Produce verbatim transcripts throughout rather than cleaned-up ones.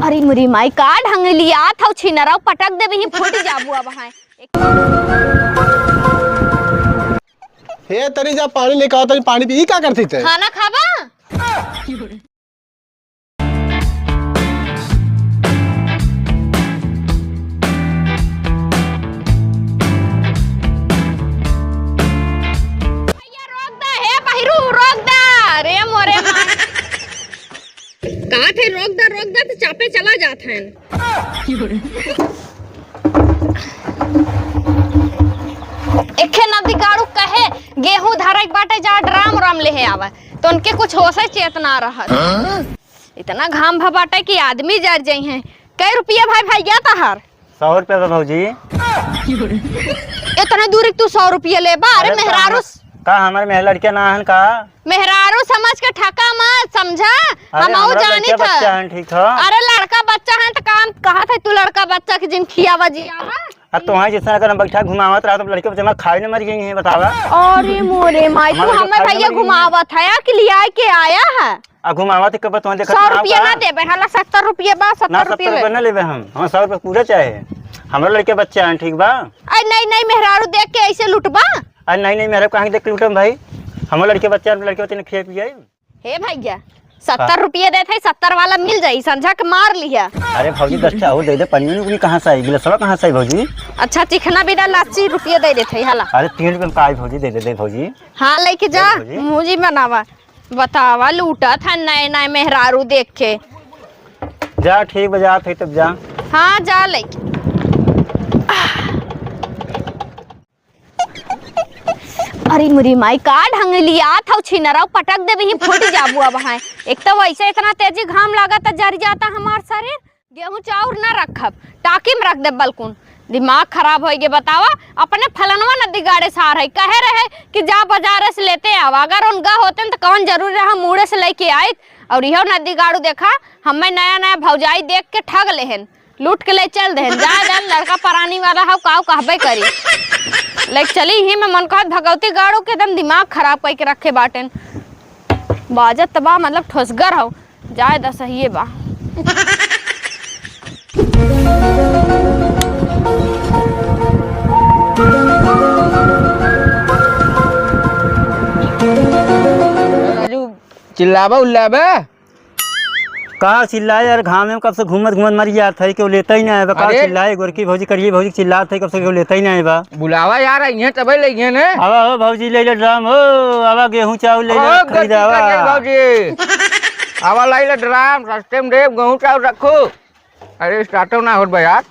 अरे मुरी माई, का ढंग लियात हौ छिनरौ, पटक देबे ही, फूट जाबू अब हैं। हे तनी जा पानी लेके आओ, तनी पानी पी, ई का करती ते? खाना खाबा? भैया, रोक दा, हे बहिरू, रोक दा। अरे मोरे माई। कहा थे, रोक दा, रोक दा, तो चापे चला जात हैं। एखे नदी गाड़ू कहे, गेहूं धरई बाटे, जा ड्राम उराम लेहे आवा। तो उनके कुछ होश है चेतना रहत। इतना घाम भा बाटे कि आदमी जर जइहें। कै रुपया भाई भैया तहार? सौ रुपया बा भौजी। इतना दूर तू सौ रुपया लेबा? अरे अरे तो मेहरारू हम-, का हमारे मेहर लड़के ना हन का? मेहरारू समझ के ठका मत, समझा? अरे हमहू हमरा जानी लड़के था। बच्चा हन, ठीक है। अरे लड़का बच्चा है तो काम कहा था तू लड़का बच्चा के जिन खियावा जियावा? अब तो वहाँ जैसे अगर हम बैठा घुमावत रहा तो लड़के बच्चे हमारे खाए न मर गई हैं, बतावा। अरे मोरे माई, तू हमारे हमें खाए न भैया मर गई हैं। घुमावत है कि लिया के आया है? आ घुमावा तो कब तुम देखत सौ ना रुपया का? ना देबे, हाला सत्तर रुपया बा, ना, सत्तर रुपया सत्तर रुपया ले। ना लेबे हम, हम सौ रुपया पूरा चाहे। हमरा लड़के बच्चा हैं, ठीक बा? अरे नहीं, नहीं, मेहरारू देख के ऐसे लुटबा? अरे नहीं, नहीं, मेहरारू कहाँ के देख के लुटम भाई? हमरा लड़के बच्चा हैं, लड़के बच्चे ने खिए पिए। हे भैया, सत्तर रुपया देत है, सत्तर वाला मिल जाई, संझा के मार लिया। अरे भौजी, दस ठा और दे दे, पनिया उनी कहाँ से आई, गिलासवा कहाँ से आई भौजी? अच्छा, चिखना बिना लस्सी रुपया दे देत है, हाला। अरे तीन रुपया में का आई भौजी, दे दे, दे भौजी। हाँ, लेके जा, दे भौजी। मुँहजी बनावा। बतावा, लूटत है नए नए मेहरारू देख के। जा, ठीक बा, जात है तब जा। हाँ, जा ले। अरे मुरी माई, का ढंग लियात हौ छिनरौ, पटक देबे ही, फूट जाबू अब हैं। एक तो वैसे इतना तेजी घाम लागत, जर जाता हमार शरीर। गेहूं चाउर ना रखब, टाकी में रख देब बलकुन। दिमाग खराब होइ गे, बतावा। अपने फलनवा नदी गाड़े सार है, कहे रहे कि जा बाजारे से लेते आवा। अगर उनका होते न तो कौन जरूरी रहा मुड़े से लेके आइत। और इहो नदी गाड़ू देखा, हमें नया नया भौजाई देख के ठग लेहन, लूट के ले चल देहन। जा जा, लड़का परानी वाला हौ, काऊ कहबे करी। लेके चली ही में मन कहत भगवती गाड़ू के एकदम दिमाग खराब करके रखे बाटेन। बाजत त बा, मतलब ठोसगर हौ। जाए द, सहिए बा। राजू, चिल्लाबा उल्लाबा? का चिल्लाए यार, घाम में कब से घूमत घूमत मर जात है, केहू लेता ही ना है बा। का अरे? चिल्लाए, गोरकी भौजी, करिए भौजी, चिल्लात है कब से, केहू लेता ही ना है बा। बुलावा यार, अइहें तबे लइहें ने। आवा हो भौजी, ले ले ड्राम हो, आवा गेहूं चाउर ले ले, ओ, गलती खरीदावा। कर गई भौजी। आवा लाई ले ड्राम, सस्ते में देब, गेहूं चाउर रखो। अरे, स्टार्टो ना होत बा यार।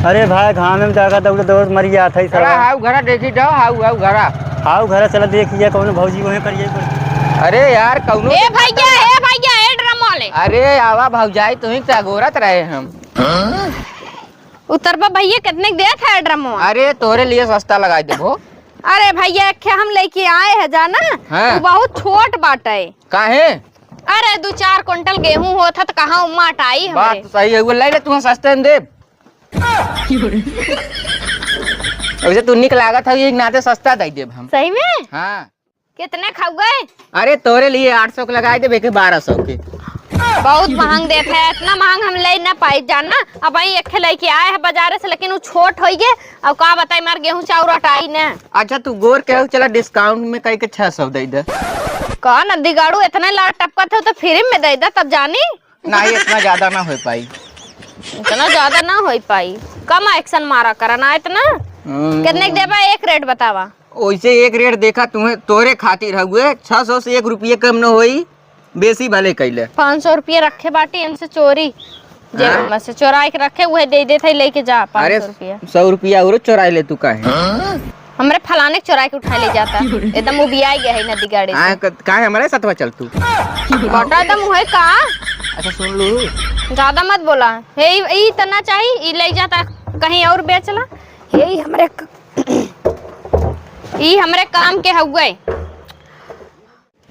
अरे भाई, घाम में जाकर दौड़ दौड़ मर जात है अरे, साला। हाउ घरा देखी जाओ, हाउ, हाउ घरा। हाउ घरा चला देखिए, कौन भौजी वहीं करिए। अरे यार, कौनो ए भैया, ए भैया, ए ड्राम वाले। अरे, आवा भौजाई, तुहीं से अगोरत रहे हम। उतरबा भैया, कितने के देत है ड्रमवा? अरे, तोरे लिए सस्ता लगाई देबो। अरे भैया, एक ठे हम लेके आए हैं जाना, हाँ। वो बहुत छोट बाटे। काहे? अरे, दो चार कुंटल गेहूं होत है तो कहाँ उम्मा अटाई बात हमरे? तो सही है, वो ले ले, तुम्हें सस्ते में देब। वैसे तू निक लागत है, एक नाते सस्ता दे देब हम। सही में? हाँ। कितने खाओगे? अरे, तोरे लिए आठ सौ के लगाई देबे के बारह सौ के। बहुत महंग देत है, इतना महंग हम ले ना पाई जाना। अब वही एक ठे लेके आए हैं बाजारे से, लेकिन वो छोट होई गे, अब का बताई, मार गेहूं चाउर अटाई ना। अच्छा, तू गोर के हो, चला discount में कई के छह सौ दे दे। का नदी गाड़ू, इतने लाड़ टपकत हो तो फ्री में दे दे, तब जानी। नहीं, इतना ज्यादा ना हो पाई। इतना ज्यादा ना हो पाई, कम action मारा करा ना इतना। हम्म। कितने के देबा, एक रेट बतावा। ओइसे एक रेट देखा, तुम्हें, तोरे खातिर हउए, छह सौ से एक रुपये कम न होई, बेसी भले कैले। पाँच सौ रुपये रखे बाटी इनसे चोरी, जेब हाँ? में से चोराई के रखे, उहे दे देत है, लेके जा अरे, पाँच सौ रुपया। सौ रुपया औरो चोराई ले तू काहे? हमरे फलाने के चोराई के उठा ले जाता, एकदम उबियाई गया है नदी गाड़े से। हाँ, क-, काहे हमारे सतवा चल तू? बटा दम है का? अच्छा सुन लू। ज्यादा मत बोला। हे, ई, ई त ना चाही, ई ले जाता कहीं और बेचला। हे, ई हमरे क-, ई हमरे काम के हउए।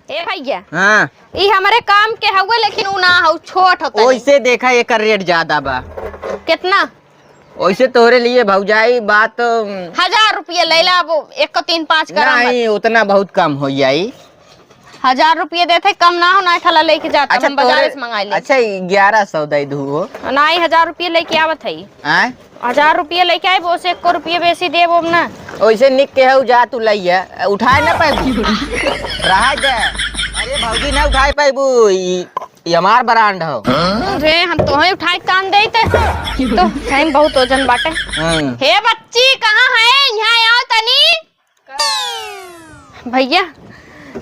ए भैया। हाँ। ई हमरे काम के हउए, लेकिन ऊ ना हउ, छोट होता है। ओइसे देखा, एकर रेट ज्यादा बा। कितना? ओइसे तोहरे लिए भौजाई बात, उम, हजार रुपया ले ला, अब एक को तीन पाँच करा मत। नहीं, उतना बहुत कम हो जाई। हजार रुपया देत है, कम ना हो, ना थाला लेके जात, अच्छा, हम बाजार तोरे, से मंगाई ले। अच्छा, ग्यारह सौ दे दू हो। नाहीं, हजार रुपया लेके आवत है। आय? हजार रुपया लेके आइब, ओसे एको रुपया बेसी देब ओब ना। ओइसे निक के हऊ, जा तू लइया, उठाए ना पाइबू। रहा दे। अरे भौजी, ना उठाए पाइबू, ई, ई हमार brand हौ। अरे, हम तोहे उठाए के काम देइत। तो सही में बहुत वजन बाटे। हाँ। हे बच्ची, कहाँ है? यहाँ आओ तनी। भैया,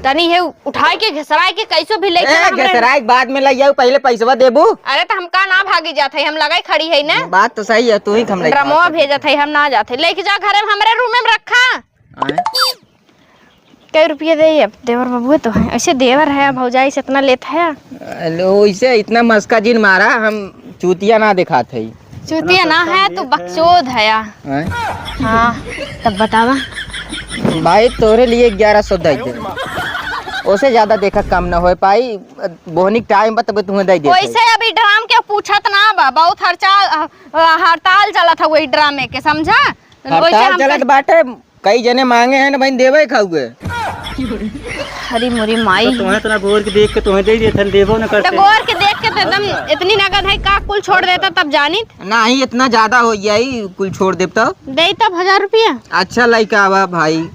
तनी हे उठाए के, घसराए के, कैसो भी लेके ए, आ हमरे। घसराए के बाद में लइ जाऊ, पहिले पैसवा देबू। अरे, त हम का ना भागी जात है, हम लगाई खड़ी है ना। बात तो सही है, तू ही हम लइ ड्रमवा जात है। भेजत है, हम ना जात है, लेके जा घरे में, हमरे रूम में रखा। आए? कई रुपया दे अब, देवर बबुए तो है, ऐसे देवर है, भौजाई से इतना लेत है। अरे, ओइसे इतना मस्का जिन मारा, हम चूतिया ना दिखात है। चूतिया ना है, तू बकचोद है या। हैं? हाँ, तब बतावा। भाई, तोरे लिए ग्यारह सौ दे दे। ओसे ज्यादा देखा कम न होए पाई, बोहनी के टाइम बा तबे तुम्हें दे देते। वैसे अभी ड्राम के पूछत ना बा, बहुत हड़ताल, अ, हड़ताल चलत है वही ड्रामे के, समझा? वैसे हड़ताल हम चलत कह- बाटे, कई जने मांगे हैं ना बहन, देवे खाउए। अरे मोरी माई। तो तुम्हें इतना गोर के देख के तुम्हें दे दिए थे, देबो न तो करते। गोर के देख के तो एकदम इतनी नगद है, का कुल छोड़ देता तब जानित। नहीं, इतना ज्यादा हो जाई, कुल छोड़ देब तो। दे तब हजार रुपया। अच्छा लइका आवा भाई।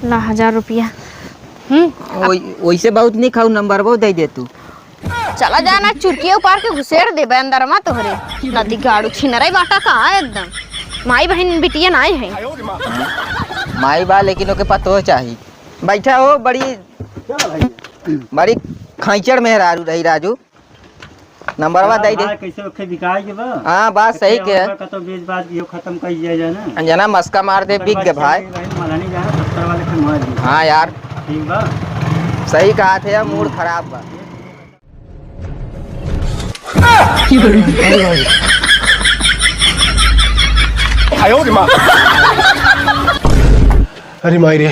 ला हजार रुपया। हम्म। ओइ-, ओइसे बहुत नहीं खाऊ, नंबर वो दे दे तू। चला जा ना, चुरकिया उपार के घुसेड़ देबे अंदर मा तोहरे। नदी गाड़ू छिनरई बाटा का एकदम। माई बहन बिटिया नाई है। माई बा, लेकिन ओके पतो चाही। बैठा हो, बड़ी, बड़ी खैचड़ मेहरारू रही राजू। नंबरवा दे दे। भाई, कैसे ओके बिकाई के बा? हाँ, बात सही के है। कतो बेच बात की हो, खत्म कर दिया जाए ना। जना मस्का मार दे, बिक गए भाई। मलानी जाए, सत्तर वाले के मार दी। हाँ यार। ठीक बा। सही कहा थे, मूड खराब बा। अरे माई रे।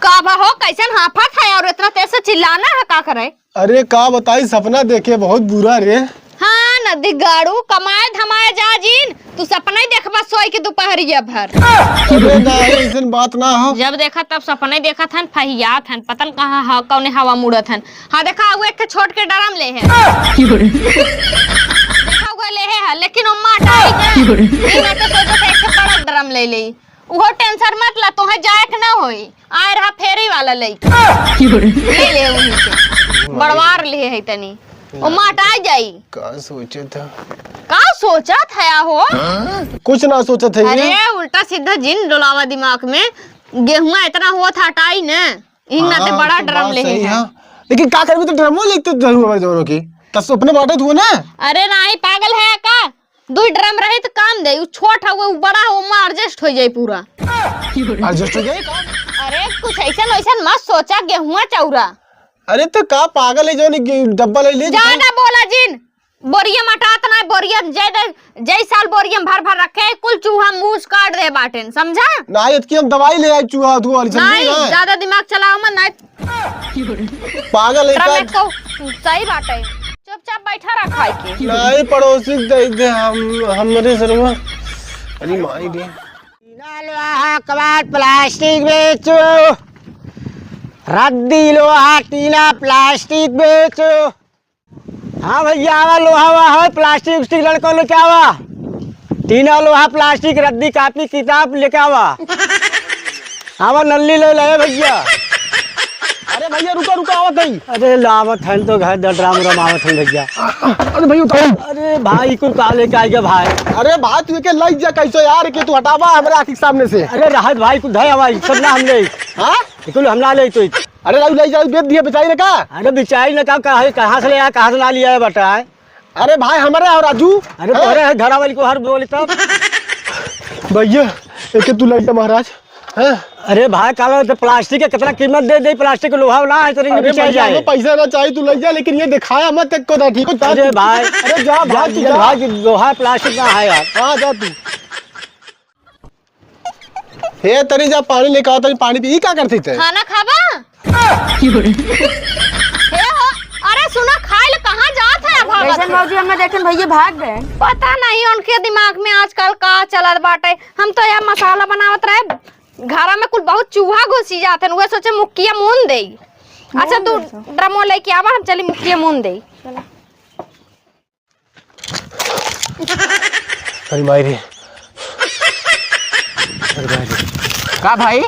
का बा हो, कैसन हाफत है और इतना तेज से चिल्लाना है, का करे? अरे का बताई, सपना देखे बहुत बुरा रे। हाँ, नदी गाड़ू, कमाए धमाए जा जिन, तू सपना ही देखबा सोई के दोपहरिया भर। अरे ना, ऐसन बात ना हो। जब देखा तब सपना ही देखत हन, फहियात हन, पता न कहाँ ह-, कौने हवा मुड़त हन। हाँ, देखा, वो एक ठे छोट के ड्रम ले है। देखा, वो ले है, लेकिन वो माटा ही है। ई ना तो सोचत है, एक ठे बड़ा ड्रम ले ले। उहो टेंशन मत ला, तोहे जाए के ना होई। आए रहा फेरी वाला लइके। ले ले वहीं से। बड़वार ले है तनी। ओ माटा जाई। का सोचत है? का सोचत है हो? कुछ ना सोचत है ये। अरे, उल्टा सीधा जिन डोलावा दिमाग में। गेहुआ इतना होत हटाई न, इन नाते हाँ, बड़ा तो ड्रम बात ले सही है। है। लेकिन का करबी, तो ड्रमो लेते जरूर हमारे दोनों की। तब अपने बांटत हुआ ना। अरे नाही, पागल है का? दुई ड्रम रही तो काम दे, उ छोट हवे, उ बड़ा हवे, ओमा adjust हो जाई पूरा। Adjust हो जाई का? अरे कुछ ऐसन वैसन मत सोचा, गेहुआ चौरा। अरे तो का पागल है, जौन गे-, डब्बा ले ले, ज्यादा बोला जिन, बोरिया मटात ना, बोरिया जय दे, जय साल बोरिया में भर भर रखे, कुल चूहा मूस काट दे बाटेन, समझा? ना, इतकी हम दवाई ले आई चूहा धुआ वाली, समझे नहीं, ना? ज्यादा दिमाग चलाओ मत, नहीं पागल है ड्रम का? एक तो सही बात है, चुपचाप बैठा रहा खाए के। नहीं, पड़ोसी के दे दे, हम, हमरे सरवा। अरे माई रे। टीना लोहा कबाड़ प्लास्टिक बेचो, रद्दी लोहा टीना प्लास्टिक बेचो। हाँ भैया, आवा, लोहा वोहा है, प्लास्टिक उस्टिक लड़को लेके आवा। टीना लोहा प्लास्टिक रद्दी कापी किताब लेके आवा। आवा नल्ली ले ले भैया। अरे भैया रुका, रुका, आवत हई। अरे लावत हन तो घर द ड्राम उराम आवत हन भैया। अरे भैया उतार। अरे भाई कुल का लेके आइगे भाई। अरे भाई तू एके लई जा कैसे यार, के तू हटावा हमरा आँखी के सामने से। अरे रहत भाई कुल धया भाई, सब ना हम ले। हाँ? कुल हम ना ले तो। अरे राजू, ले जाओ, बेच दिया, बेचाई ना का? अरे बेचाई ना का, कहाँ, कहाँ से ले आया, कहाँ से ना लिया है, बताए। अरे भाई, हमारे हो राजू। अरे हाँ? तोरे है, घरा वाली को हर बोली तब। भैया, एके तू ले जा महाराज। हाँ? अरे भाई, काला तो प्लास्टिक के कितना कीमत दे दे, प्लास्टिक के लोहा ना है, तेरे अरे बेचाई भैया, जाए। हमें पैसा ना चाहिए, तू ले जा, लेकिन ये दिखाया मत एक को दा, ठीक है? अरे भाई, अरे जा भाई, तू जा जा। भाई, लोहा प्लास्टिक ना है यार। हाँ, जा तू। हे तनी जा पानी लेके आओ, तनी पानी पी। ई का करती ते? खाना खाबा? हे हो, अरे सुना, खाए ले कहाँ जात है अब? कैसन भौजी, हमें देखेन भैया भाग गए। पता नहीं उनके दिमाग में आजकल का चलत बाटे। हम तो यहाँ मसाला बनावत रहे, घरा में कुल बहुत चूहा घुसी जात हन, उहे सोचे मुक्किया मून देई। अच्छा, तू ड्रमो लेके आवा, हम चली मुक्किया मून देई। अरे माई रे, अरे माई रे। का भाई?